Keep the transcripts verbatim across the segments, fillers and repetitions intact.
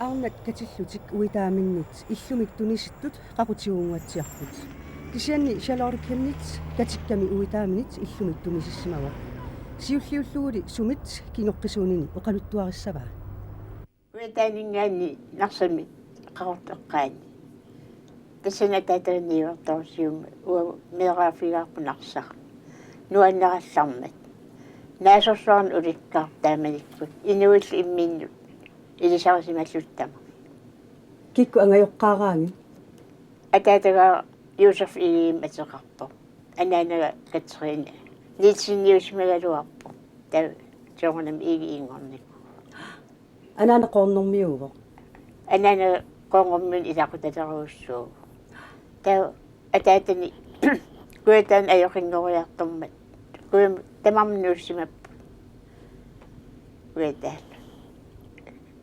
Arnat katillutik uitaaminnit illumik tunisittut qaqutigunnguatsiarput. Kisianni Charlotte Chemnitz katikkami uitaaminnit illumik tunisissimavoq. Siulliulluguli sumit kingoqqisuunini oqaluttuarissavaa? Uitaaninngaanniit Narsami qaqortoqqaani. Tassani ataatani niuertorusiummat uagut meeraaffigaarput Narsaq. Nuannerallarmat. Naasorsuarnik ulikkaarpoq taamanikkut. Inuillu imminnut ilisarisimallutik tamarmik. Kikkut angajoqqaaraangat? Ataataga Josef Egedemik ateqarpoq. Anaanaga Katrine. Nielseniusimagaluarpoq. Taava soorunami Egedemnngornikuuvoq. Anaana Qoornormiuuvoq? Anaanaga Qoornormiunut ilaqutalerujussuuvoq. Taava ataatani Kujataani ajoqinngoriartormat. Kujamut tamarmik nuussimapput. Kujataani.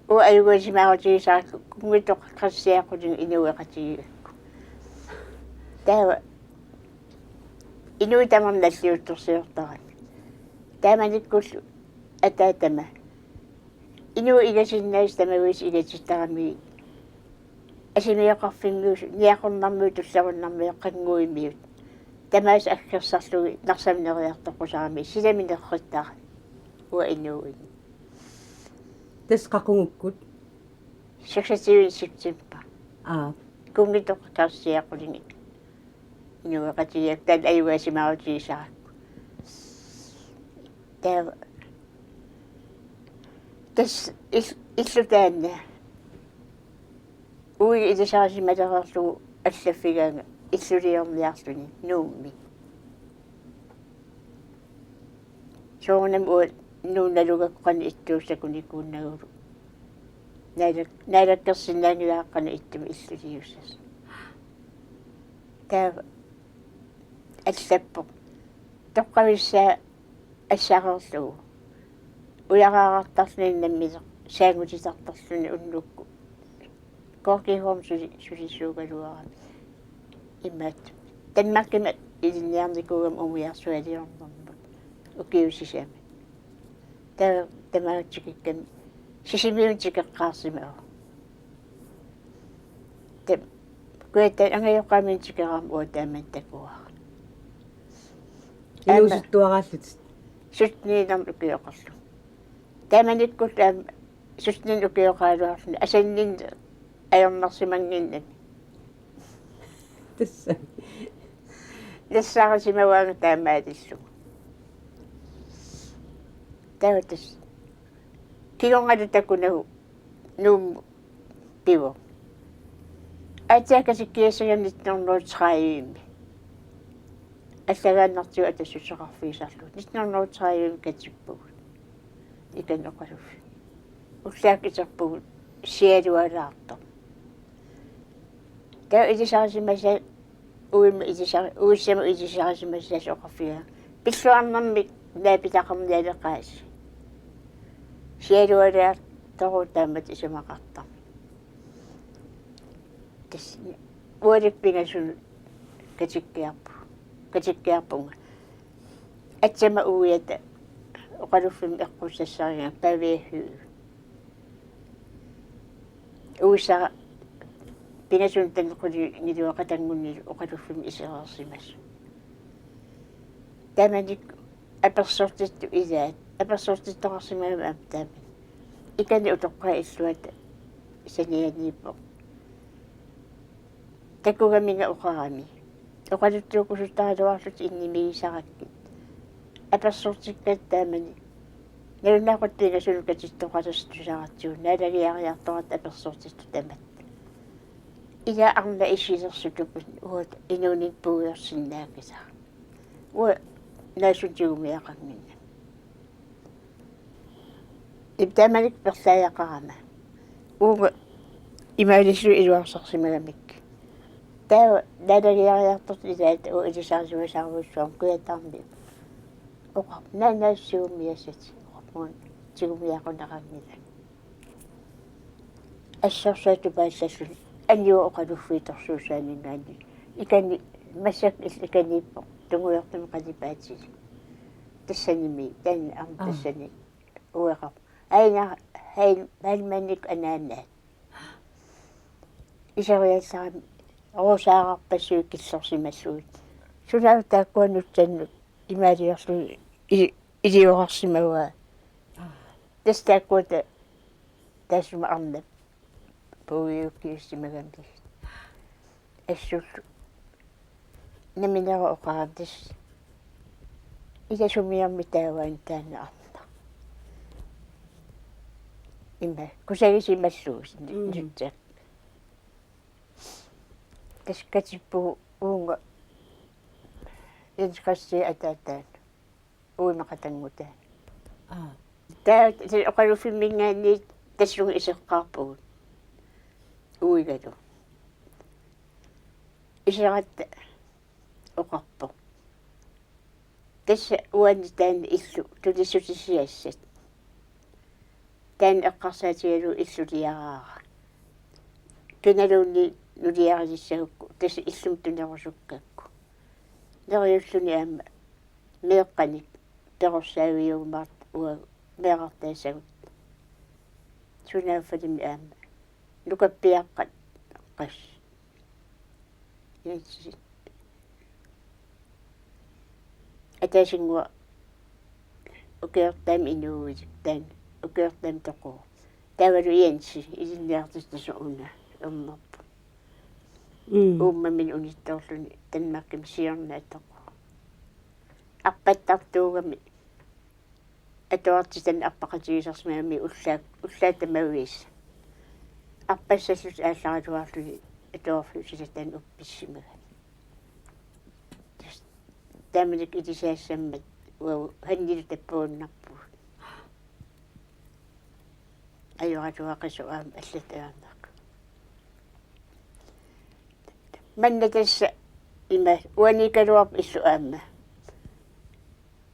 Uanga ajugaasimaarutigisara Kunngitsoq Christian Quling inuueqatigigakku. Taava inuit tamarmik nalliuttorsiortarami. Taamanikkullu ataatama inuit igasinnaasut tamaviisa igatittaramigit. Asimioqarfimmiut, Niaqornarmiut, Tullagunnarmiut, Qannguimiut. Tamaasa aggersarlugit Narsami neriartoqqusaramigit, silami nerrittaramik. Uanga inuuini. Tassa qaqugukkut? Seksogtyvende september. Aa. Kunngitsoq Christian Quling inuueqatigigakkit, taanna ajugaasimaarutigisarakku. Taava tassa il-, illu taanna uiga ilisarisimaleriarlugu allaffigaanga illuliorniarluni Nuummi. Soorunami uanga Nuup nalugakku qanoq ittuussakunikuunnagulu. Naalak-, naalakkersinnaanngilara qanoq ittumik illuliussasut. Taava allappoq. Toqqavissaa assareerlugu. Ujaraarartarluni nammineq saangutitartarluni unnukkut. Gorkihorm suli-, sulisuugaluarami. Imaattumik. Danmarkimi ilinniarnikuugami umiarsualiornermut. Ukiut sisamat. Taava tamaatikikkami Sisimiunut tikeqqaarsimavoq. Taava Kujataani angajoqqaaminnut tikeraangama uanga taamani takuara. Aamma inuusuttuaraallutit? Sytteninit ukioqarlunga. Taamanikkullu aamma sytteninit ukioqaraluarluni asanninneq ajornarsimannginnami. Tassa. Nassarisimavaanga taamaalillunga. Taava tassa. Kingornalu takunagu Nuummut pivoq. Aatsaat katikkiassagami nitten hundrede og tredive-mi. Allagaannartigut atassuteqarfigisarlugu. Nitten hundrede og tredive-mi katippugut. Ikani oqaluffimmi. Ullaakkut iterpugut Sialualaartoq. Taava ilisarisimasai uimma ilisari-, uissamut ilisarisimasaasa oqarfigaanga: Pilluarnermik naapitaqarnialeqaasi. Sialualaartoruit taamatut isumaqartarmik. Tassa ualikkut pingasunut katikkiarpu-, katikkiarpunga. Aatsaat uiata oqaluffimmi eqqussassarigaanga Pavia Høegh. Uisara pingasunut taneqqulinngilara qatanngunnilu oqaluffimmi isereersimasoq. Taamanikkut apersortittut ilaat, apersortittoqarsimagami aamma taamani. Ikani utoqqaat illuata sanianiippoq. Takugaminga oqarami: Oqaluttuukkusuttaraluarlutit innimigisarakkit. Apersortikkatta taamani. Nalunaaquttap pingasunut katittoqalassat tusaratsigu, naalagiariartoratta apersortittut tamatta. Ila arnat issilersutuppat uagut inuuninni puigorsinnaanngisara. Uanga naassunik tigumiaqannginnami. Ip taamanikkut perlaajaqqaarama. Uunga imaalillugit iluarsarsimagamikku. Taava naalagiariartortut ilaat uagut ilisarisimasarujussuarmik Kujataarmiut. Oqarput: Naak naassuumiassat? Oqarpunga: Tigumiaqquneqanngilanga. Assorsuaq tupaallalluni anivoq oqaluffiup torsuussaaninngaanniit. Ikani massakkut il-, ikaniippoq tungujortumik qalipaatilik. Tassanimi, taanna aamma. Aa. Tassani ueqarpoq. Aina, Hein-, Heilmannikkut anaanaat. Iseriallarami ruusaararpassuit killorsimallugit. Sunaaffa taakkua nutsannut imaaliorlugit i-, iliorarsimavaa. Tassa taakkua ta-, taassuma arnap puiukkiussimagamik. Assullu. Nammineq oqarami tassa. Ila sumiormi taavaana taanna arnaq. Ima, kusagisimallugit Mm. nutsat. Tassa katippugut uunga Jens Christian ataataanut. Uimaqatanngutaa. Aa. Taava tassa oqaluffimminngaanniit tassunga iseqqaarpugut. Uigalu. Iseratta oqarpoq. Tassa uani taanna illu tunissutisiassat. Taanna eqqarsaatigalugu illuliaraara. Kinaluunniit nuliarilissagukku, tassa illumut tunerusukkakku. Neriulluni aamma meeqqanik perorsaaviumaartoq uagut meerartaassagut. Sunaaffalimi aamma nukappiaqqat qas. Jensi. Ataasinnguaq ukiortaami inuuilik taanna ukiortaami toquvoq. Taavalu Jensi ilinniartitsisup una ernerpoq. Mm. Uummamini unittoorluni Danmarkimi siorna atoqarpoq. Arpattartuugami atuartitat arpaqatigisarsimagami ullaat, ullaat tamaviisa. Arpassallutik aallaraluarluni atuarfiup silataani uppissimagami. Taamanikkut ilisaassammat uagut Hannilu tappaannarpugut. Ajoraluaqisut aamma allat ajornarpoq. Manna tassa ima uaniikkaluarpoq illu aamma.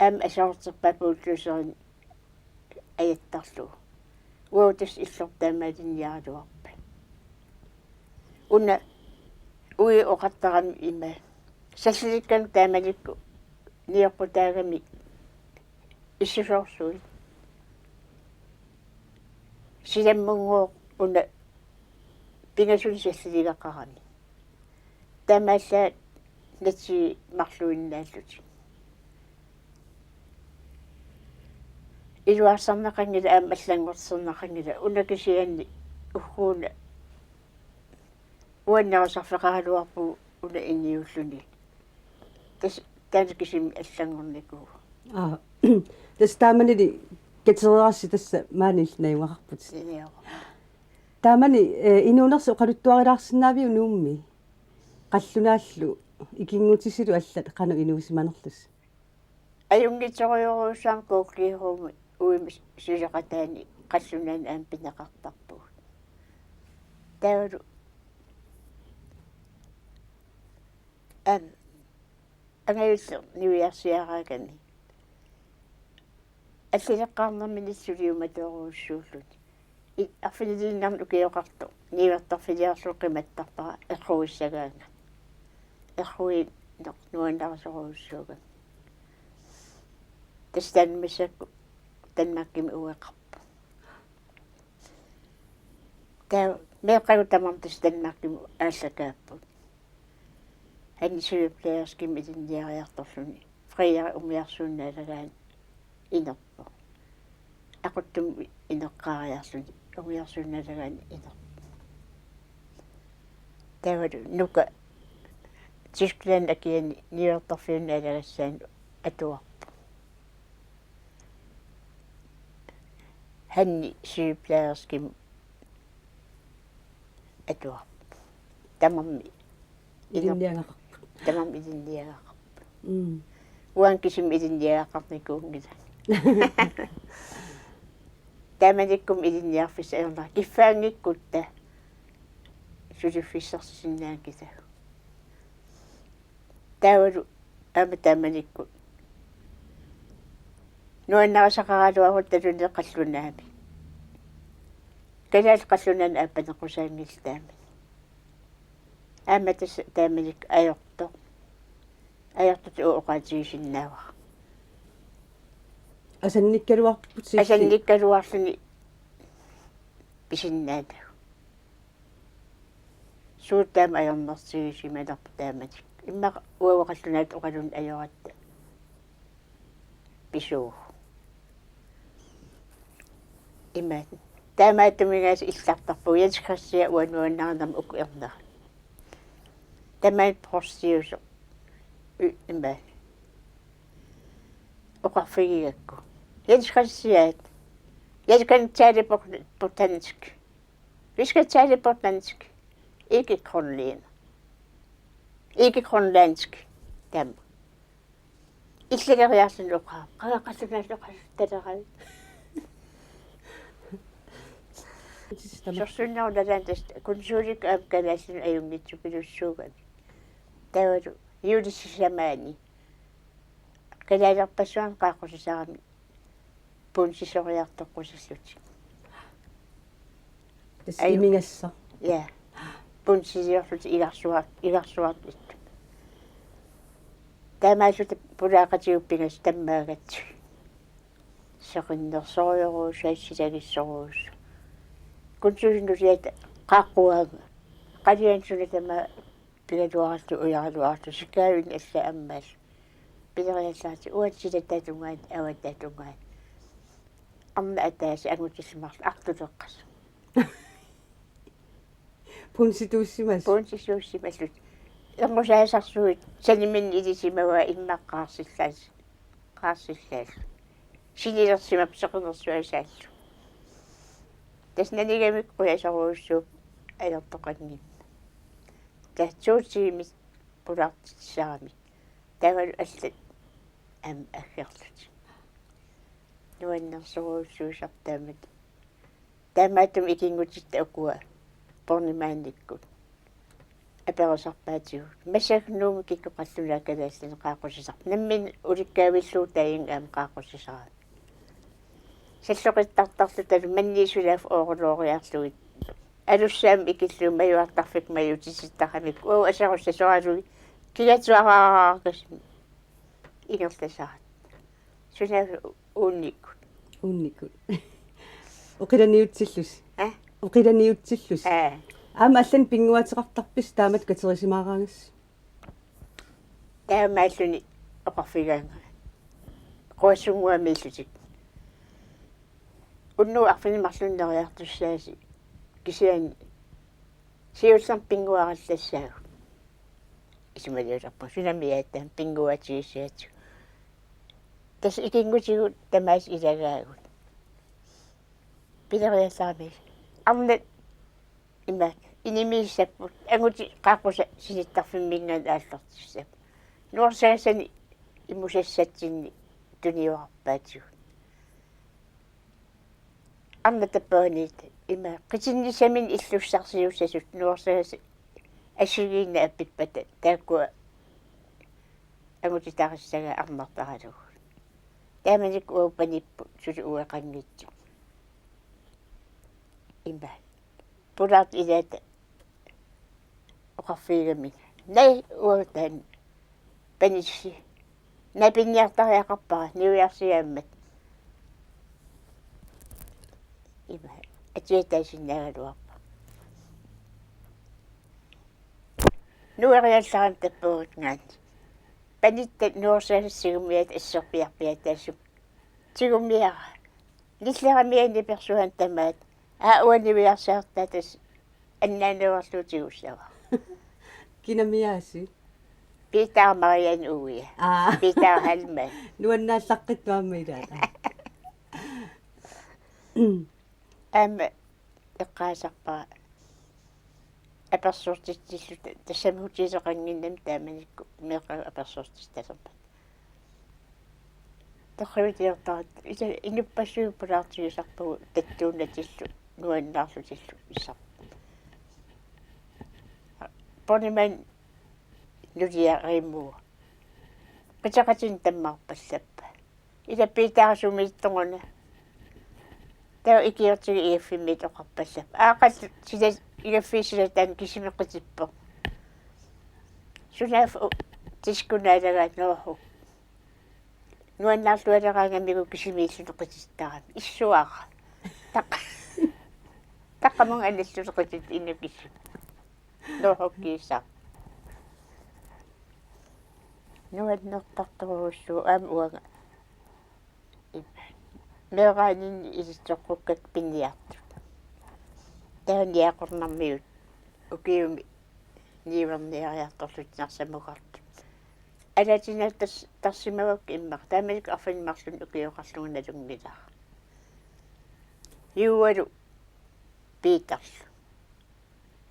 Aamma aserorterpaa puulluuserin ajattarlugu. Uagut tassa illortaamalinniaraluarpat. Una uiga oqartarami ima. Sallilikkanik taamanikkut nioqqutaagami issusoorsuit. Silammunngooq una pingasunik salliligaqarami. Taamaallaat natii marluinnaallutik. Iluarsarneqanngilaq aamma allanngortinneqanngilaq una kisianni ugguuna uannerusarfeqaraluarpugut una inuulluni. Tassa taanna kisimi allanngornikuuvoq. Aa. Tassa taamanili katererassi tassa maani najugaqarputit. Joo. Taamani, eh, inuunersi oqaluttuarilaarsinnaaviuk Nuummi? Qallunaallu ikinngutisilu allat qanoq inuusimanerlusi? Ajunngitsorujorujussuarmik Kuukliiruumi uima suleqataani qallunaanut aamma pineqartarpugut. Taavalu aamma angajulleq niviarsiaraagami. Allaleqqaarnermini suliumatoorujussuulluni. I-, arfiniliinnarnik ukioqartoq niuertarfiliarlugu qimattarpara erruissagaangat. Erruineq nuannarisorujussuugami. Tassa taanna massakkut Danmarkimi ueqarpoq. Taava meeqqagut tamarmik tassa Danmarkimut aallakaapput. Hanni sygeplejerskimik ilinniariartorluni Frederik umiarsuup naalagaani inerpoq. Aquttumik ineqqaariarluni umiarsuup naalagaani inerpoq. Taavalu Nuka Tyskland akiani niuertarfiup naalagassaanut atuarpoq. Hanni sygeplejerskimik atuarpoq. Tamarmik iner-, ilinniagaqarput. Tamarmik ilinniagaqarput. Mm. Uanga kisimi ilinniagaqarnikuunngilanga. Taamanikkumi ilinniarfissaq ajornaq kiffaanngikkutta suliffissarsisinnaanngilanga. Taavalu aamma taamanikkut nuannarisaqaraluarutta taluneq qallunaamik. Kalaallit qallunaanut aappaneqqusaanngillat taamani. Aamma tassa taamanikkut ajortoq. Ajortutut oqaatigisinnaavara. Asannikkaluarputit illit? Asannikkaluarluni pisinnaanagu. Suut taama ajornartigisimanerput taamani. Immaqa uanga qallunaatut oqalunnut ajoratta. Pisuu. Imaat. Taamaattuminngaanniit illartarpugut Jens Christian uanga nuannarinermut uku ernera. Tamaat provstiusoq. Y-, imaat. Oqarfigigakku. Jens Christian. Jeg kan tale på, på dansk. Vi skal tale på dansk. Ikke grønlænder. Ikke grønlandsk. Taama. Illileriarluni oqareerpoq. Qanga qallunaatut oqaluttaleraat. Sorsunnerulaarluni tassa konsulikkut aamma kalaallinut ajunngitsupilussuugami. Taavalu juulip sisamaani. Kalaalerpassuarnik qaaqqusisarami punsisoriartoqqusillutik. Tassa Aju. Imigassaq. Ja. Punsiliorlutik igarsuar-, igarsuartut. Taamaallutik pulaaqatigut pingasut tammaagatsigu. Seqinnersorujussuuvoq, assilagissorujussuuvoq. Konsulinut siat qaaqquaanga. Qalian suna tamaat pigaluarlugu ujaraluarlugu sikaavinik alla ammaallugu. Pileriallaarlutik uanga silataata tungaanut, avattaata tungaanut. Arnat ataaseq angutillit marluk artuleqqasut. Punsituussimasut. Punsituussimallutik. Erngusaasarsuit saniminnik ilisimavaat immaqa qaarsillaas-, qaarsillaalluni. Sinilersimapput seqinersuasaallutik. Tassa nanigamik qujasorujussuupput ajortoqanngimmat. Tassa to tiimit pulaartitsisarami. Taavalu allat aamma aggerlutik. Nuannersorujussuusarpoq taamatut. Taamaattumik ikinngutitta ukua Bornemannikkut aperisarpaatigut. Massakkut Nuummi kikkut qallunaat kalaallinut qaaqqusisarput. Nammineq ulikkaavillugu taanna aamma qaaqqusisarami. Salloqittartarlutalu manniit sulaaffik ooruloriarlugit. Alussaammik ikillugit majuartarfikkut majutitittaramik. Uagut aserussat soorlugit. Kigatuaraaraarkasimi. Ingerlasarat. Sunaaffa uunnikkut. Uunnikkut. Oqilaniutsillusi. Aa? Oqilaniutsillusi. Aa. Aamma allanik pinnguaateqartarpisi taamatut katerisimaaraangassi? Taamaalluni oqarfigaanga. Quassunnguamiillutik. Unnugu arfineq-marlunnik neriartussaasi. Kisianni siullermik pinnguarallassaagut. Isumaliulerpunga sunami aatsaat pinnguaatigisaatigut. Tassa ikinngutigut tamaasa ilagaagut. Pileriallarami. Arnat ima inimiissapput angutit qaaqqusat sinittarfimminngaanniit aallartissapput. Nuersagassani imusassatsinni tuniorarpaatigut. Arnat tappavaniit ima qitinnissaminnik illussarsiussasut nuersagassat assigiinnaat appippata taakkua angutitarissagai arnartaralugu. Taamanikkut uagut panipput suli ueqanngitsut. Ima. Pulaartut ilaata oqarfigigamik. Naa uagut taanna panissi. Napinniartariaqarpara niviarsiaammat. Ima. Atiataasinnaagaluarpara. Nueriallarami tappavungaanni. Panittat nuersagassigummiat assorpiarpiaat taassuma. Tigumiara. Nilleramianik persuan tamaat. Aa uani niviarsiartaa tassa annaaneruarlugu tigussavara. Kinamiaasi? Peter Marian Uia. Aa. Peter Halman. Nuannaallaqqittuamma ilaata. Aamma eqqaasarpara apersortitsilluta tassami hotelleqannginnami taamanikkut meeqqagut apersortittalerpata. Torrivitiortaratta ila inuppassuit pulaartigisarpagut tattuunnatillu nuannaarlutillu isarput. Bornemann nuliarimuua. Qiteqatinik tammarpallappa. Ila Piitara sumiittoruna. Taava ikiortigut igaffimmiit oqarpallappa. Aaqqallu sila igaffiit silataanni kisimi qitippoq. Sunaaffa u-, tiskunaalagaat noohu. Nuannaarlualeraangamigu kisimiilluni qitittarami. Issuara. Taq-, taqqamunga anilluni qitit inukisi. Nuuhukkiisa. Nuannertartorujussuuvoq aamma uanga. Meeraaninni ilitsoqqukkakka piniartut. Taava Niaqornarmiut ukiumi niuerniariartorlutik Narsamukartut. Alatina tas-, tarsimavakka immaqa. Taamanikkut arfineq-marlunnik ukioqarlunga nalunngilara. Juualu Piitarlu.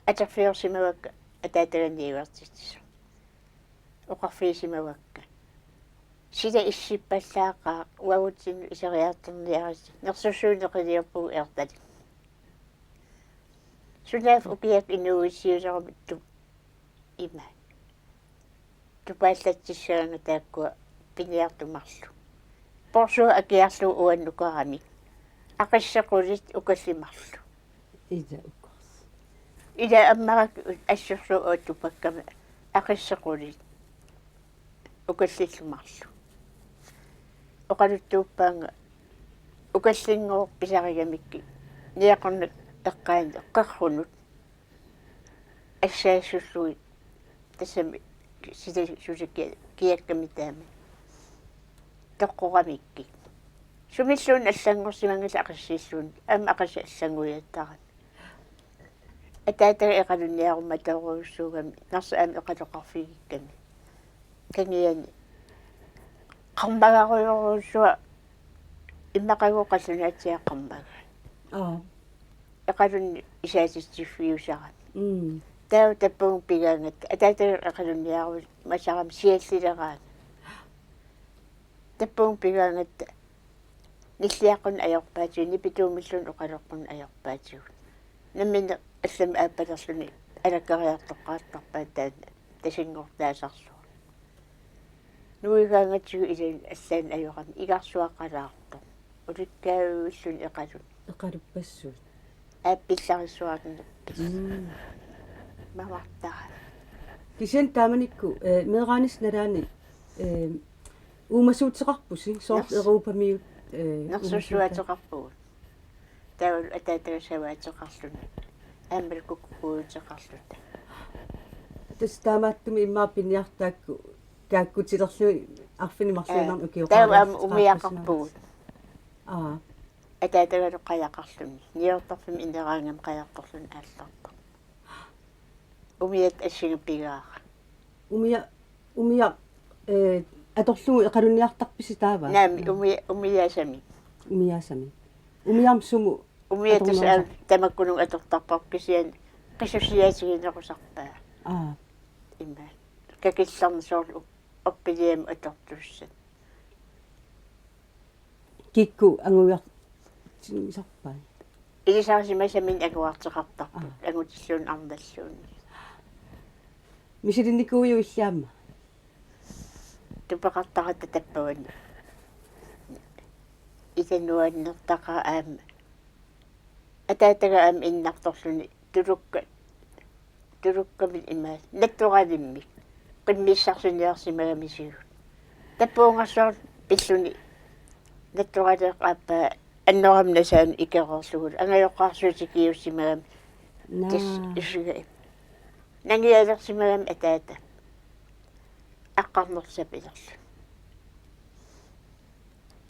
Atorfiorsimavakka ataataga niuertitsisoq. Oqarfigisimavakka: Sila issippallaaqaaq, uagutsinnut iseriartorniarisi, nersussuuneq qiliorpugut Ertalik. Sunaaffa ukiakkut inuuissiulerumik tu-, ima. Tupaallatsissagaangat taakkua piniartut marluk. Porsuaq akiarlugu uannukaramik. Aqisseq qulit ukallit marluk. Ila ukars. Ila ammarak assorsuaq tupakkama aqisseq qulit ukallillu marluk. Oqaluttuuppaannga ukallinngooq pisarigamikkik Niaqornap eqqaani qerrunut assaassullugit tassami sila sulikia-, kiakkami taama. Toqqoramikkik. Sumilluunniit allanngorsimanngillat aqassiilluunniit, aamma aqassat allannguiattaramik. Ataataga Eqalunniarummatoorujussuugami, Narsap aamma Eqaloqarfigikkami. Kangiani. Qarmagarujorujussuaq immaqagu qallunaatsiaq qarmagai. Aa. Eqalunni isaatitsiffiusarami. Mm. Taava tappavunga pigaangatta, ataataga Eqalunniarumasarami siallileraangat. Tappavunga pigaangatta, nilliaqqunneq ajorpaatigut, nipituumilluunniit oqaloqqunneq ajorpaatigut. Nammineq allamik aappalerluni alakkariartoqqaartarpaat taanna tasinngortaasarsuaq. Nuigaangatsigu ilaanni allaanni ajorami igarsuaqalaartoq. Ulikkaavilluni Eqalunni. Eqaluppassuit. Aappillarissuarnerpis. Mm. Mamartara. Kisianni taamanikkut, eh, meeraanissap nalaani, eh, uumasuuteqarpusi, soorlu Ners-, Europamiut, eh, nersussuaateqarpugut. Taavalu ataataga savaateqarluni. Aammalu kukkuuteqarluta. Tassa taamaattumik immaqa piniartaakku kaakkutilerlugit arfineq-marluinnarnik, ee, ukioqareerlutik, taava aamma umiaqarpugut. Aa. Ataatagalu qajaqarluni. Niuertarfimmi ineraangami qajartorluni aallartoq. Umiat assinga pigaara. Umia, umia, eh, atorlugu Eqalunniartarpisi taava? Naamik, umia, umiaasamik. Umiaasamik. Umiaamik sumut? Umiat tassa atorneqartarpisi? Tamakkununnga atortarparput kisianni qisusiaatiginerusarpaa. Aa. Ima. Kakillarneq soorlu orpiliamik atortussat. Kikkut anguiartinngisarpai? Ilisarisimasaminnik anguarteqartarput, aa, angutilluunniit arnalluunniit. Misilinnikuuiuk illit aamma? Tupeqartaratta tappavani. Ila nuannertaqaaq aamma. Ataataga aamma innartorluni tulukka-, tulukkamik imaat, nattoralimmik, qimmissarsiniarsimagamisigut. Tappavunga soorlu pilluni nattoraleeqqaappaa annoramik nasaanut ikereerlugulu, angajoqqaarsuit tikiussimagami. Naa. Tassa isiga. Nangialersimagami ataata. Aqqarnerlu sapilerluni.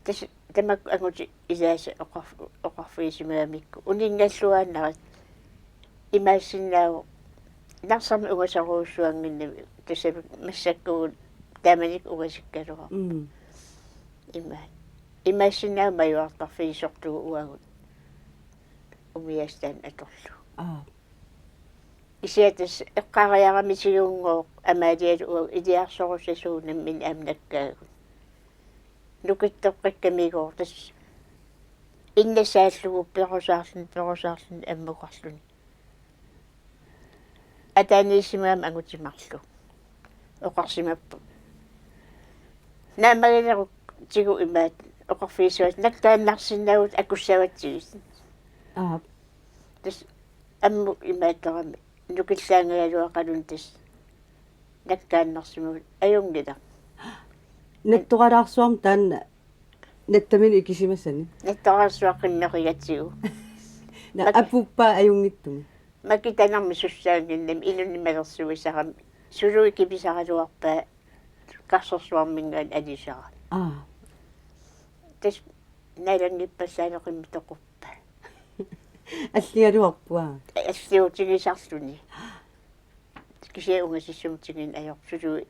Tassa tamakku angutit ilaasa oqarf-, oqarfigisimagamikku. Uninngalluaannarit imaassinnaavoq Narsami ungasorujussuannginnami, tassami massakkuugut taamanikkut ungasikkaluarput. Mm. Ima. Imaassinnaavoq majuartarfigisortugut uagut umiaasat taanna atorlugu. Aa. Kisianni tassa eqqaariarami sigunngooq Amaalialu uagut iliarsorusasugut nammineq aamma nakkaagut. Nukittoqqikkamigooq tassa innasaallugu perusaarluni, perusaarluni ammukarluni. Ataaniissimagami angutit marluk. Oqarsimapput: Naammagilerutsigu imaat oqarfigissavat nakkaannarsinnaavutit akussavatsigit. Aap. Tassa ammut imaattorami nukillaangagaluaqaluni tassa nakkaannarsimavut ajunngilaq. Nattoralaarsuarmi taanna nattaminut ikisimasani? Nattoralaarsuaq qimmerigatsigu. Na-, mak-, apuuppaa ajunngitsumik. makitanermik sussaannginnami inunnik malersuisarami suluit kipisaraluarpaat karsersuarminngaanniit alisarami. Aa. Tassa naalanngippassaaleqimmi toquppaat. Alligaluarput, aa. Alliutigisarluni. Kisianni ungasissumut tigineq ajorpoq suluit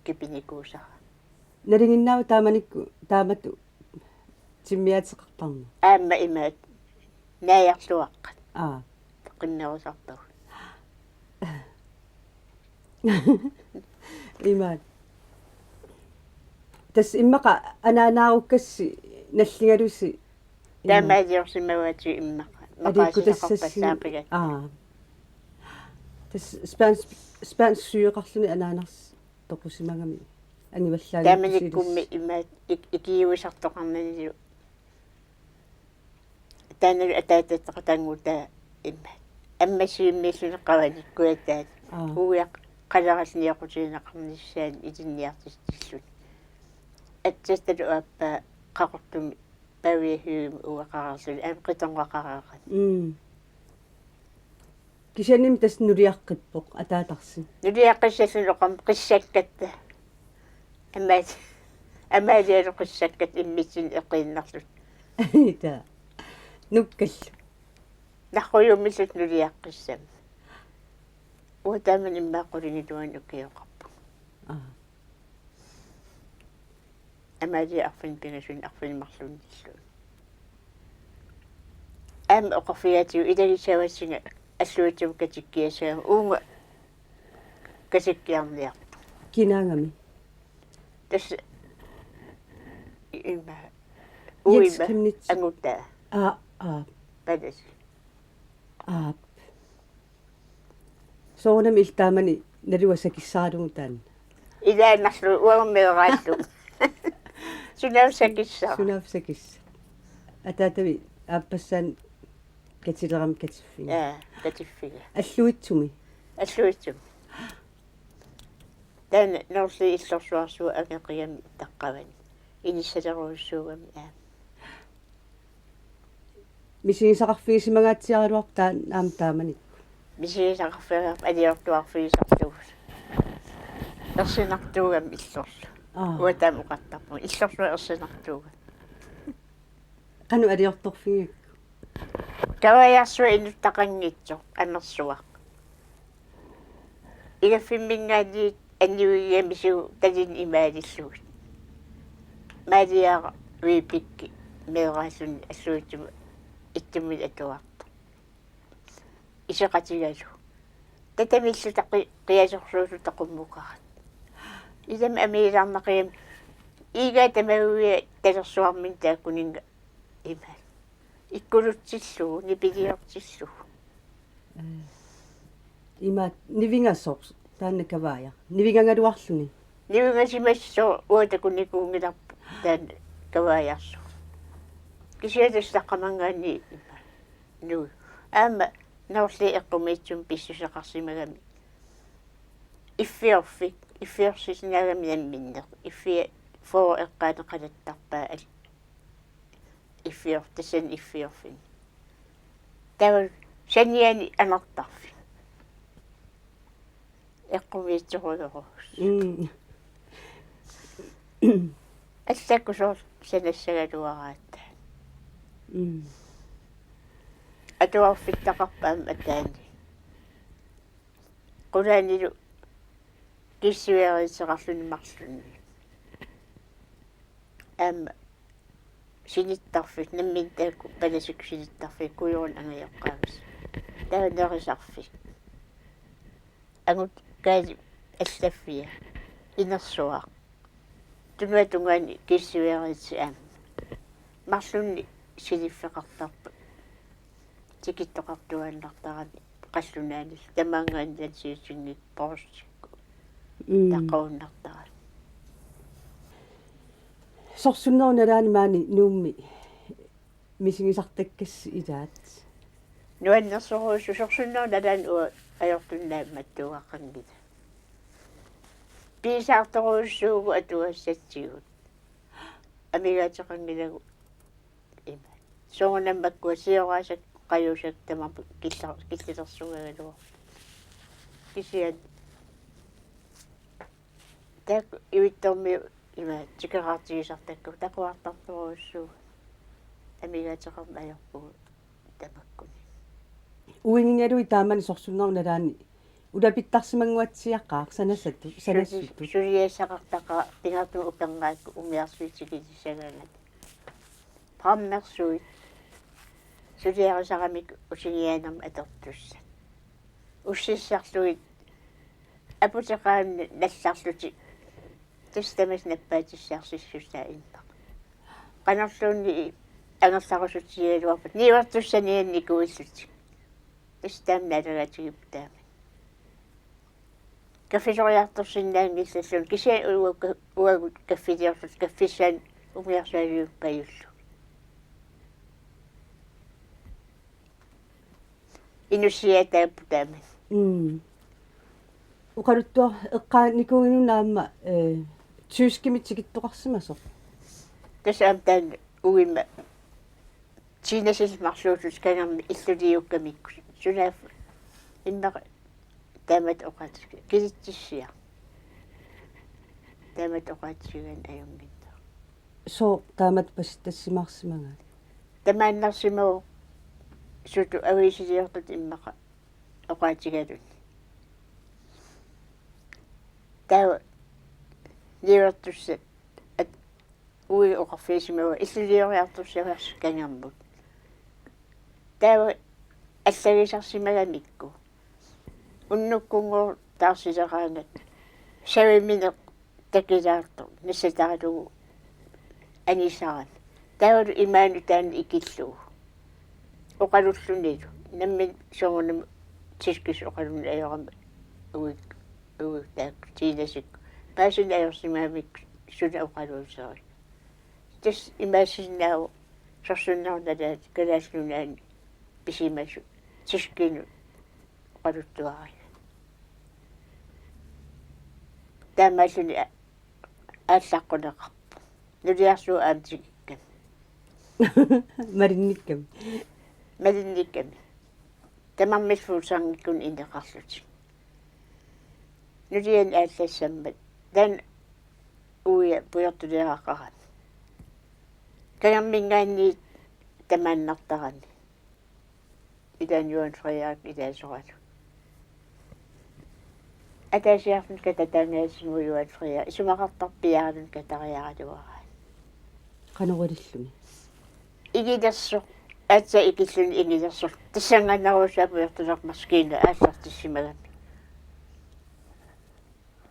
kipinikuusarami. Nalinginnaava taamanikkut taamatut timmiaateqartarneq? Aamma imaattoq naajarluaqqat. Aa. Qimmerusarpagut. Imaattoq. Tassa immaqa anaanaarukkassi nalligalusi. Taamaaliorsimavaatigut immaqa. Aliikkutassassinnik. Maqaasisaqarpassaaqigatta. Aa. Tassa spansk, spansk sygeqarluni anaanarsi toqusimagami angivallaanngitsusilis. Taamanikkummi imaattoq ik-, ikiuisartoqarnanilu. Taannalu ataatattaqatanngutaa immaqa. Ammassiimmiilluni qavanikkuataat. Aa. Uiaq qaleraliniaqutigineqarnissaanut ilinniartitsilluni. Atsattalu aappaa Qaqortumi Pavia Hyggemi ueqareerluni aamma qitornaqareerani. Mm. Kisiannimi tassa nuliaqqippoq ataatarsi. Nuliaqqissalluni oqarmat qissakkatta. Amaal-, Amaalialu qissakkat immitsinnut eqiinnarlutik. Taa. Nukkallu. Narrujummillutik nuliaqqissammat. Uanga taamani immaqa qulingiluanut ukioqarpunga. Aa. Amaalia arfineq-pingasunut arfineq-marlunnilluunniit. Aamma oqarfigaatigut ilagissavatsinga alluitsup katikkiassagama uunga katikkiarniartoq. Kinaagami? Tassa ima. Jens Uima Chemnitz. Angutaa. Aa, aa. Palasi. Aa. Soorunami illit taamani naluara sakissaralugu taanna. Ilaannarlugu uanga meeraallugu. Sunaaffa sakissara. Sunaaffa sakissara. Ataatavit aappassaani katilerami katiffiga. Jaa, katiffiga. Alluitsumi. Alluitsumi. Taanna Noorliit Illorsuarsuup angeqigami taqqavani. Inissalerujussuugami aamma. Misigisaqarfigisimangaatsiaraluarpoq taanna aamma taamani. Misigisaqarfigaarput aliortuarfigisartugut. Ersinartuugami Illorlu. Aa. Uanga taama oqartarpunga. Illorlu ersinartuugami. Qanoq aliortorfigigakku? Kavaajarsuaq inuttaqanngitsoq amersuaq. Igaffimminngaanniit anniuigamisigut talinni imaalillugit. Maaliaara Vibeke meeraalluni alluitsumut ittumik atuartoq. Iseqatigalugu. Tatamilluta qi-, qiasorsuulluta qummukarat. Ilami amiilaarnaqigami iigaa tamaguia talersuarmini taakkuninnga ima. Ikkuluutsillugu, nipiliortillugu. Ima nivingasoq taanna kavaajaq. Nivingagaluarluni. Nivingasimasoq uanga takunikuunngilarput taanna kavaajarsuaq. Kisianni tassa taqqamanngaanniit ima. Nuu. Aamma Noorliit eqqumiitsumik pissuseqarsimagami. Iffiorfik, iffiorsisinnaagami namminneq. Iffia fyrre eqqaaneqalattarpaa al-, iffior-, tassani iffiorfini. Taava saniani anartarfik. Eqqumiitsorujorujussuuvoq. Mm. Allakkut soorlu sanassagaluaraat. Mm. Atuarfittaqarpoq aamma ataani. Qulaanilu kiissuiariitseqarluni marlunni. Aamma sinittarfik, nammineq taakku palasikkut sinittarfik, kujorunik angajoqqaavisa. Taava nerisarfik. Angut Kaali allaffia. Inersuaq. Tunuata tungaani kiissuiariitsi aamma. Marlunni siniffeqartarput. Tikittoqartuaannartarami qallunaanillu tamaanngaanniit siusinngik poorsikkut. Mm. Taqqarunnartarami. Sorsunnerup nalaani maani Nuummi misigisartakkassi ilaat? Nuannersorujussuuvoq, sorsunnerup nalaani uanga ajortunik naammattuugaqanngilanga. Piisaartorujussuuvugut atugassatsigut. Amigaateqanngilagut ima. Soorunami makkua sioraasakka qajuusakka tamaasa killer-, killilersugaluarput. Kisianni taakku ivittormiut ima tikeraartigisartakkagut takuartartorujussuugut. Amigaateqarneq ajorpugut tamakkuninnga. Uigigaluit taamani sorsunnerup nalaani ulapittarsimannguatsiaqaaq sanasatut, suli-, sanasutut. Suliassaqartaqaaq pingaartumik upernaakku umiarsuit tikilissagaangat. Prammersuit. Suliarisaramik usingianermik atortussat. Ussissarlugit aputeqaanni nallarlutik. Tassa tamassi nappaatissarsisussaaq immaqa. Qanorluunniit angerlarusutsigigaluarpata niuertussaniannikuillutik. Tassa taama naalagaatigipput taamani. Kaffisoriartorsinnaanngillallutik kisianni uagut ka-, uagut kaffiliorlutik kaffissaannik umiarsualiuppajullu. Inussiaataapput taamani. Mm. Oqaluttuaq eqqaanikuuginnuna aamma, eh, tyskimik tikittoqarsimasoq. Tassa aamma taanna uima Kiinasillu marluullutik kangermik illuliukkamikku. Sunaaffa immaqa taamatut oqaatsit-, kilitsissiaq. Taamatut oqaatsigigaanni ajunnginneq. Sooq taamatut pasittassimaarsimagaat? Tamaannarsimavoq sutut aviisiliortutut immaqa oqaatigaluni. Taava niuertussat at-, uiga oqarfigisimavoq illulioriartussagassiuk kangermut. Taava allagisarsimagamikku. Unnukkunngooq taarsileqaangat savimineq takilaartoq nassataalugu anisarami. Taavalu imaanut taanna ikillugu. Oqalullunilu. Nammineq soorunami tyskisut oqalunneq ajorami uig-, uig taakku Kiinasikkut. Paasineq ajorsimagamikku suna oqaluuserik. Tassa imaassinnaavoq sorsunnerup nalaani Kalaallit Nunaanni pisimasut tyskinut oqaluttuariga. Taamaalluni a-, aallaqquneqarpoq. Nuliarsuup aamma tikikkami. Malinnikkami. Malinnikkami. Tamarmik Fuglsangikkunni ineqarlutik. Nuliani aallassammat. Taanna uia pujortuliaqarami. Kangerminngaanniit tamaannartarami. Ilaanni Johan Frederik ilaasoralu. Ataasiarluni katataangaasimugu Johan Frederik isumaqartarpoq piaarluni katariaraluaraat. Qanoq ililluni? Igilersoq, aatsaat ikilluni igilersoq. Tassanngaannarujussuaq pujortuliaq maskiina aallartissimagami.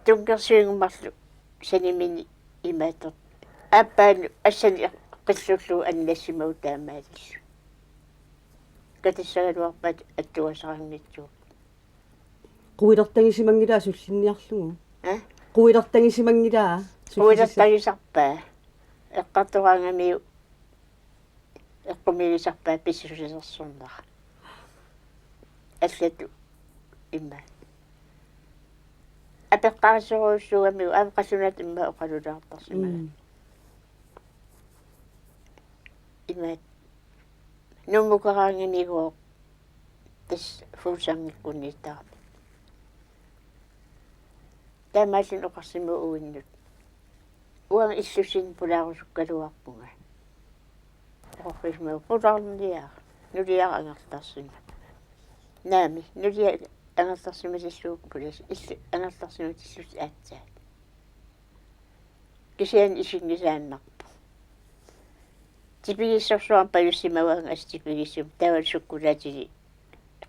Tunngorsuinngumarlu sanimini imaattoq. Aappaanut assani qillullugu annassimagu taamaalilluni. Katassagaluarpaat attugasaranngitsuupput. Quilertagisimanngilaat sullinniarlugu. Eh? Quilertagisimanngilaat sullisi-. Quilertagisarpaa. Eqqartoraangamiuk eqqumiigisarpaa pissusilersornera. Allatut immaqa. Apeqqarissorujussuugamiuk aamma qallunaatut immaqa oqalulaartarsimagami. Mm. Imaattoq. Nuummukeraangamigooq tassa Fuglsangikkunniittarami. Taamaalluni oqarsimavoq uinnut. Uanga illussineq pulaarusukkaluarpunga. Oqarfigisimavoq pulaarniaruk. Nuliara angerlarsimasoq. Naamik, nuliara angerlarsimatillugu pulaarsi. Illit angerlarsimatillutit aatsaat. Kisianni isinngisaannarpoq. Tipigissorsuarmik pajussimavaanga assut tipigissumik taava sukkulaatilik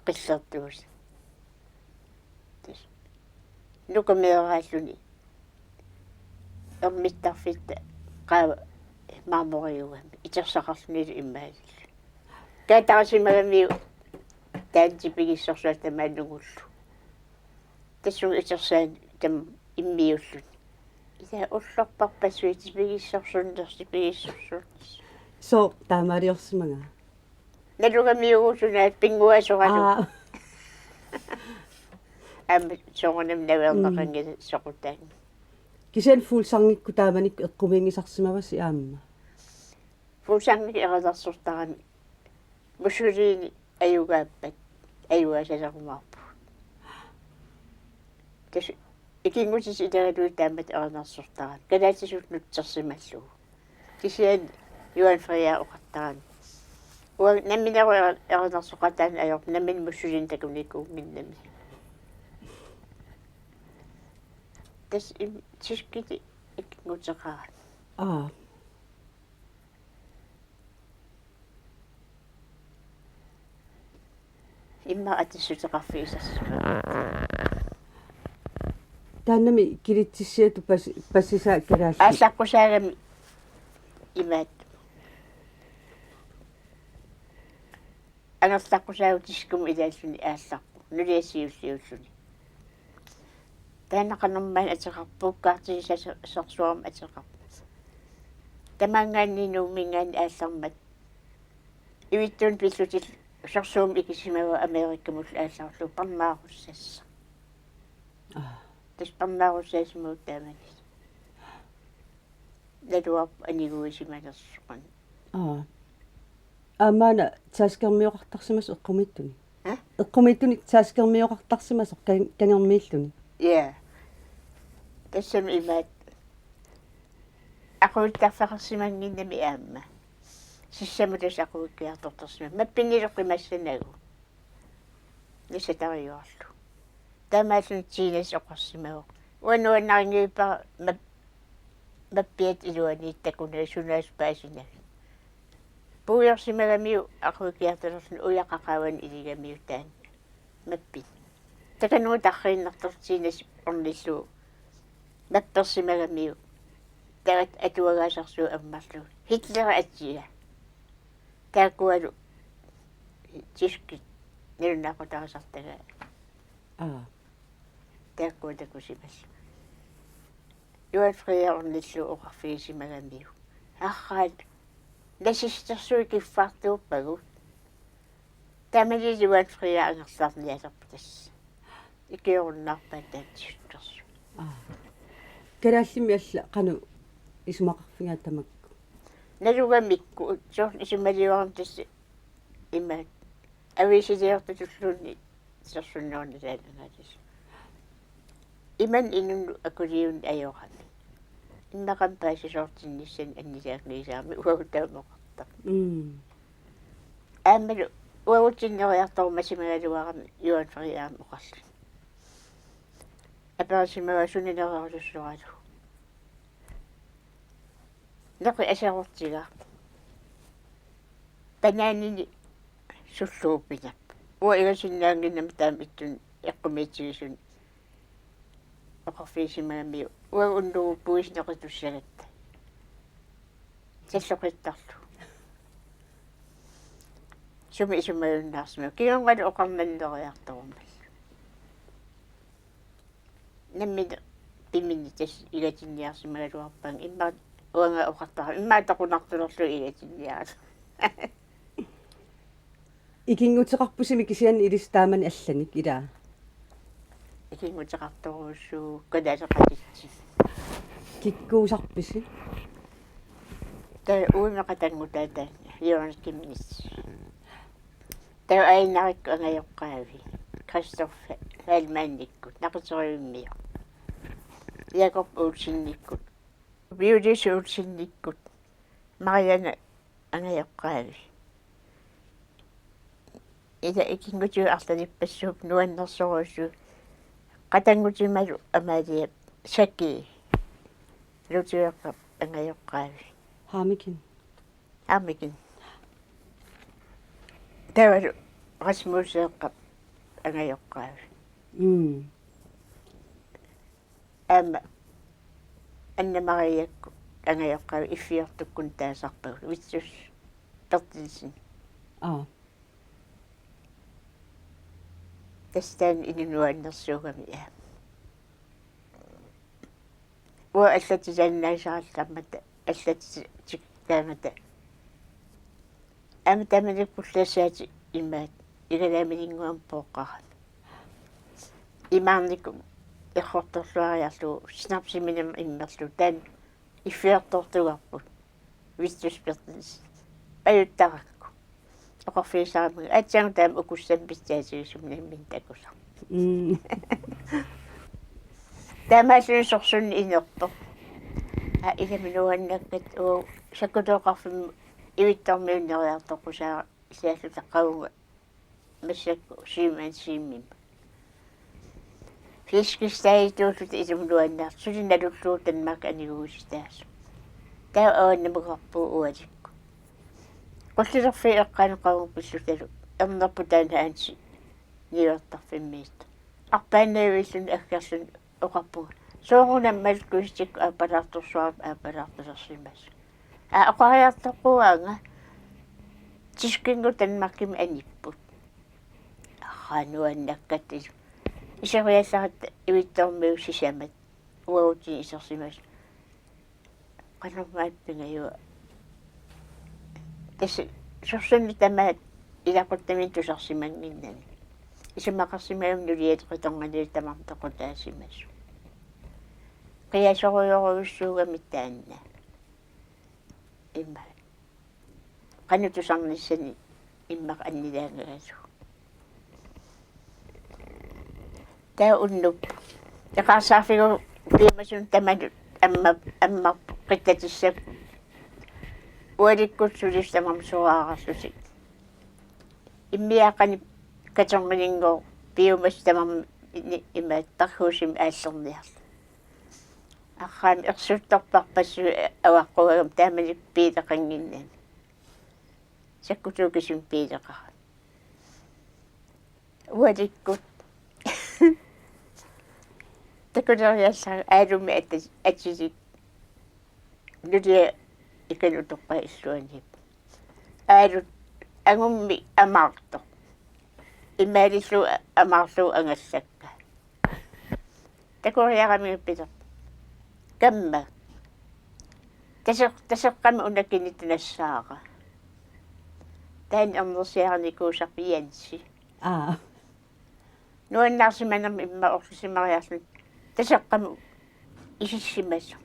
qillertuusoq. Tassa. Nukameeraalluni. Ermittarfitta qaava marmoriugami. Itersaqarlunilu imaalluni. Kaatarisimagamiuk taanna tipigissorsuaq tamaat nungullugu. Tassunga itersaani tamaat immiulluni. Ila ullorparpassuit tipigissorsunnersut tipigissorsunnersut. Sooq taamaaliorsimagaa? Nalugamiugut sunaaffa pinnguasoralugu. Aa. Aamma soorunami naveerneqanngilaq soqutaanngilaq. Kisianni Fuglsangikkut taamanikkut eqqumiigisarsimavasi aamma? Fuglsangit erilersortarami. Mussolini Ajugaappat, ajugaasalerumaarpugut. Tassa ikinngutissat ilagalugit taamatut erinarsortarami. Kalaallisut nutsersimallugu. Kisianni Johan Frederik oqartarami: Uanga nammineq erinarsoqartarneq ajorpoq, nammineq mussulinnut takunikuunnginnami. Tassa im-, tyskit ikinnguteqarami. Aa. Immaqa atissuteqarfigisarsimavugut. Taannami kilitsissiatut pas-, passisaa kalaallit. Aallaqqusaagami imaattoq. Angerlaqqusaavoq, tiskumut ilaalluni aallarpoq. Nuliassiulliulluni. Taanna qanormaanna ateqarpoq, kaartiisa-, sorsuarmut ateqarpoq. Tamaanngaanniit Nuumminngaanniit aallarmat. Ivittuunut pillutillu sorsuumik ikisimavoq Amerikamullu aallarlugu parnaarussassaq. Aa. Tassa parnaarussaasimavugut taamani. Naluarput aniguisimanersoq. Aa. Aamma una taskermioqartarsimasoq eqqumiitsunik. Hæ? Eqqumiitsunik taskermioqartarsimasoq kan-, kangermiilluni. Ja. Tassami imaattoq. Aquttarfeqarsimannginnami aamma. Sissamut tassa aquikkiartortarsimavoq. Mappinnilu qimassanagu. Nassatariuarlugu. Taamaalluni Tiinasi oqarsimavoq: Uanga nuannarinngivippara map-, mappiata iluaniittut takunagu, sunaaffa paasinavit. Puigorsimagamiuk aquikkiartorluni, uja qaqaavani iligamiuk taanna mappini. Takanunga tarriinnartorlugu Tiinasi ornillugu mappersimagamiuk. Taava atuagaasarsuup ammarlugu: Hitleri atia. Taakkualu tyskit nalunaaqutaarisartagaat. Aa. Taakkua takusimallugit. Johan Frederik ornillugu oqarfigisimagamiuk: Arraa, nazistersuit kiffartuuppagut. Taamani Johan Frederik angerlarnialerpoq tassa. Ikiorunnaarpaat taanna tyskit. Aa. Kalaallimmi alla qanoq isumaqarfigaat tamakku? Nalugamikku, soorlu isumaliorami tassa imaattoq. Aviisiliortutulluunniit sorsunnerunalaat angaatas. Imannak inunnut akuliunik ajorami. Immaqami paasisoortinnissanik annilaangiisarami uagut taama oqartarput. Mm. Aammalu uagutsinneriartorumasimagaluarami Johan Frederik aamma oqarluni. Aperisimavaa suna nererusussoralu. Neqi aserortigaarput. Bananini sulluuppinak. Uanga igasinnaannginnama taama ittunik eqqumiitsigisunik oqarfigisimagamiuk: Uanga unnugu puisi neqitussagatta. Salloqittarlugu. Sumi isumajunnaarsimava? Kingornalu oqarnanni neriartorumallugu. Nammineq piminni tassa igatinniarsimagaluarpaannga, immaqa uanga oqartara, immaqa toqunartulerlugu igatinniarlugu. Ikinnguteqarpusi kisianni ilissi taamani allanik, ilaa? Ikinnguteqartorujussuuvoq kalaaleqatitsi. Kikkuusarpisi? Taava uimeqatanngutaa taanna, Jørgen Chemnitz. Taava Einarikkut angajoqqaavi, Christoph Heilmannikkut, Naqiterivimmioq. Jakob Olsenikkut, Violise Olsenikkut, Marianne angajoqqaavi. Ila ikinngutigut arlalippassuupput nuannersorujussuit. Qatanngutimalu Amalie Saki, Lutueqqap angajoqqaavi. Haamikin. Haamikin. Taavalu Rasmuseeqqap angajoqqaavi. Mm. Aamma Anna Mariakkut angajoqqaavi, Iffiortukkut taasarpagut, Vittus Berthelsen. Aa. Tassa taanna inunuannersuugami, aa. Uanga allatsisaannaasarallarmata, allatsitikkaangata. Aamma taamanikkut pullassaat imaattoq, Igalaamininnguamik pooqqarami. Imaarnikkut errortorluariarlugu, snapsiminamik immerlugu, taanna Iffiortortugarput. Vittus Berthelsen. Pajuttarakku. oqarfigisarami, aatsaat taama ukussamik pitsaatigisumik nammineq takusarput. Mm. Taamaalluni sorsunneq inerpoq. Aa, ilami nuannaakkat, uu, sakkutooqarfimmut Ivittormiunneriartoqqusaarsialluta qavunga massakkut syv-mi, syv-mi. Flæskesteg tuulluta ilumut nuannaartoq, suli nalullugu Danmarkimi aniguisitaasoq. Taava avannamukarpugut ualikkut. Qullilerfiit eqqaani qavunga pillutalu, ernerput taanna Hansi niuertarfimmiittoq. Arpaannavilluni aggerluni oqarpunga: Soorunami malkkusitik aappalaartorsuarput aappalaartalersimasoq. Aa, oqariartoqquaanga, tyskinngooq Danmarkimi anipput. Aa, nuannaakkat. Iseriallaratta Ivittormiut sisamat uagutsinnut isersimasut. Qanormaat pingajua. Tassa sorsunneq tamaat ilaquttaminik tusarsimannginnami. Isumaqarsimagami nuliat qitornganilu tamarmik toqutaasimasut. Qiasorujorujussuugami taanna. Ima. Qanoq tusarnissani immaqa annilaangagalugu. Taava unnuk eqaarsaarfigaara piumasunut tamanut amma-, ammarpoq qittatissapput. Ualikkut sulisut tamarmik soraarlutik. Immiaqqani katorngilinngooq piumasut tamarmik ni-, imaat parhuusimi aallerniarlutik. Arraami ersuttorparpassuit avaqqugami taamanikkut biileqannginnami. Sakkutuukisumik biileqarami. Ualikkut. Takuleriallarlugu Aalummi ata-, atilik. Nulia ikanut utoqqaat illuaniippoq. Aalut angummi amaartoq. Imaalillugu amaarlugu angallakka. Takoriaramiga pilerpoq: Kamma. Taseq-, taseqqamik una kinitta nassaara. Taanna ernersiarinikuusarpoq Jensi. Aa. Nuannaarsimanermik immaqa orlusimariarluni taseqqamik isissimasoq.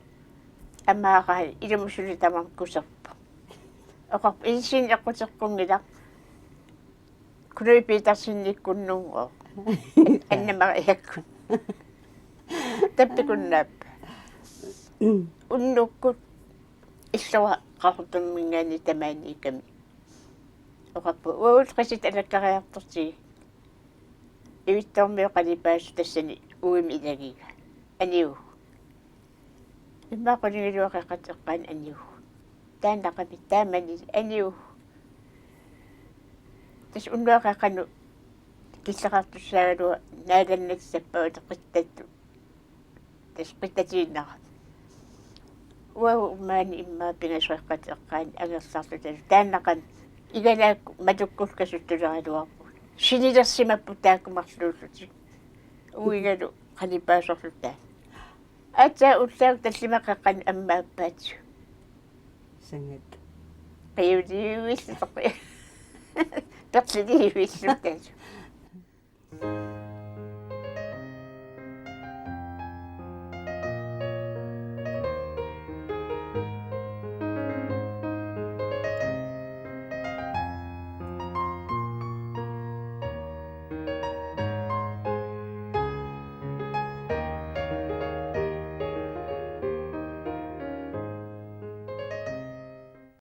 Amaaraat ilumut suli tamarmik kuserpoq. Oqarpoq: Jensinik eqquteqqunngilaq. Knud Petersenikkunnunnguaq. Anna-Mariakkut. Tappikunnaappaa. Unnukkut illuaqqaartumminngaanniit tamaaniikkami oqarpoq: Uagut qititit alakkariartortigit. Ivittormiut qalipaasut tassani uimi ilagiga. Aniuvugut. Immaqa qulingiluat qeqqata eqqaani aniuvugut. Taannaqami taamani aniuvugut. Tassa unnuaq qeqqanut killeqartussaagaluaq naalannat sappaata qittattut. Tassa qittatiinnarami. Uagut maani immaqa pingasut qeqqata eqqaani angerlarluta taannaqami igalaakkut matukkullu kasuttuleraluarpugut. Sinilersimapput taakku marluullutik. Uigalu qalipaasorluta. Aatsaat ullaakkut tallimat qeqqanut ammaappaatigut. Sangat. Qiuliuilluta. Perliliuilluta.